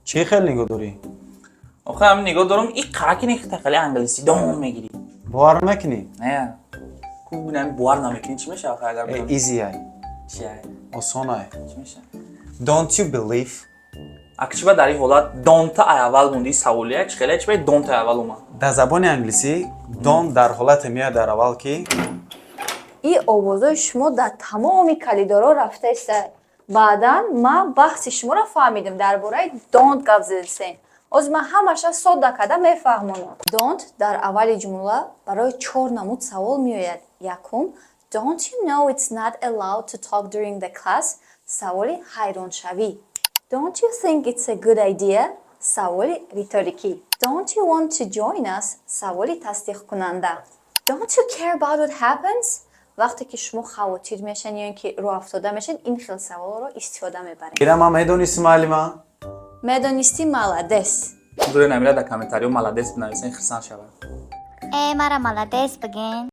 Чӣ хел нигоҳ дорӣ? Охе, ҳамин нигоҳ дорам, и қараки нехта хеле англисӣ дон мегирӣ. Бовар мекунӣ? Не. Ку бинам, бовар намекунӣ, чӣ мешава охе агар Э, бидонӣ? Easy ай. Чи ай? Осон ай. Чӣ мешава? Don't you believe? Ак чӣ ба дар ин ҳолат don't ай аввал монди? Саволия чӣ хеле, чӣ ба don't ай аввал омад? Дар забони англисӣ don't дар ҳолате меояд дар аввал, ки Ин овозҳои шумо дар тамоми калидорҳо рафтаиста. Баъдан ман баҳси шуморо фаҳмидам, дар бораи don't гап задистем. Ҳозир ман ҳамаша содда карда мефаҳмонам. Don't дар аввали ҷумла барои чор намуд савол меояд. Якум: "Don't you know it's not allowed to talk during the class?" Саволи ҳайроншавӣ. "Don't you think it's a good idea?" Саволи риторикӣ. "Don't you want to join us?" Саволи тасдиқкунанда. "Don't you care about what happens?" Вақте ки шумо хавотир мешавед ё ин ки рӯҳафтода мешавед, ин хел саволро истифода мебаред. Ира ман медонистим, муаллима. Медонистӣ, молодец. Дуре намира, дар комментариё молодец бинависен, хирсан шавад. Э, мара молодец бигин.